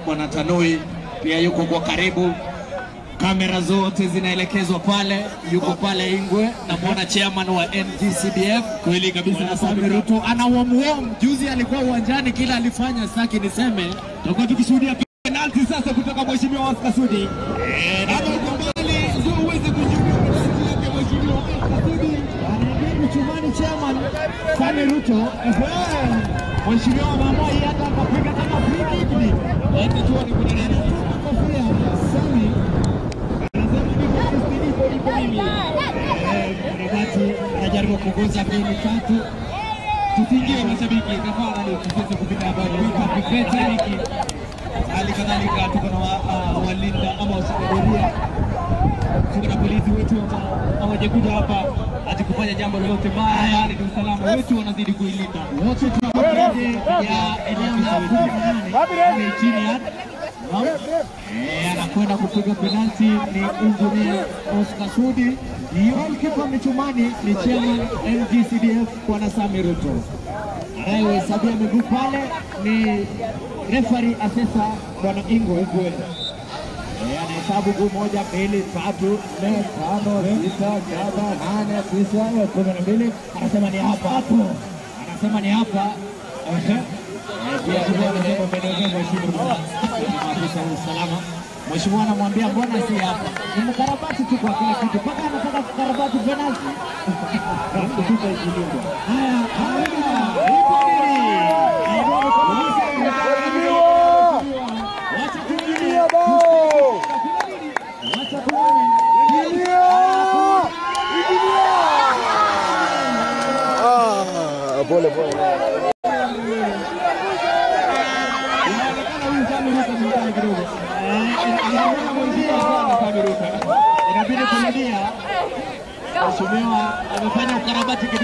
Bwana Tanui pia yuko kwa karibu. Kamera zote zinaelekezwa pale, yuko pale Ingwe na muona chairman wa NGCDF Kweli kabisa. Bwana Sami Ruto ana warm warm. Juzi alikuwa uwanjani, kila alifanya saki niseme. Tutakuwa tukishuhudia penalti sasa kutoka Mheshimiwa Oscar Sudi. Kama uko mbali ndio uweze kuchukua penalti yake Mheshimiwa Oscar Sudi. Anaingia mchumani chairman Sami Ruto. Mheshimiwa Mamoi hata akapiga kama free kick ni. Wacha tuone kuna nini. Anatupa kofia Sami. Anasema nipo nipo nipo mimi. Mkarabati anajaribu kuguza mbili tatu. Tusiingie mashabiki, tafadhali tusiweze kupita hapa. Wika pipete. Hali kadhalika tuko na walinda ama washika, tuko na polisi wetu ambao hawajakuja hapa ati kufanya jambo lolote baya, bali ni usalama wetu wanazidi kuilinda. Wote tunakuwa nje ya eneo la 18 chini ya anakwenda kupiga penalti ni Engineer Oscar Sudi. Goalkeeper michumani ni chairman NGCDF Bwana Sami Ruto. Anayehesabia miguu pale ni referee assessor Bwana Ingwe. Anahesabu guu 1 2 3 4 5 6 7 8 9 12. Anasema ni hapa hapo. Anasema ni hapa. Pia anasema mbele mheshimiwa maafisa wa usalama. Mheshimiwa anamwambia mbona si hapa? Ni mkarabati tu kwa kila kitu. Paka anataka kukarabati penalty. Kutupa ikilindwa. Haya, ipo nini? Wacha tuone. Wacha tuone. Ah, pole pole. Inaonekana huyu Sami Ruto ni mkali kidogo. Inabidi kurudia. Mheshimiwa amefanya ukarabati kidogo.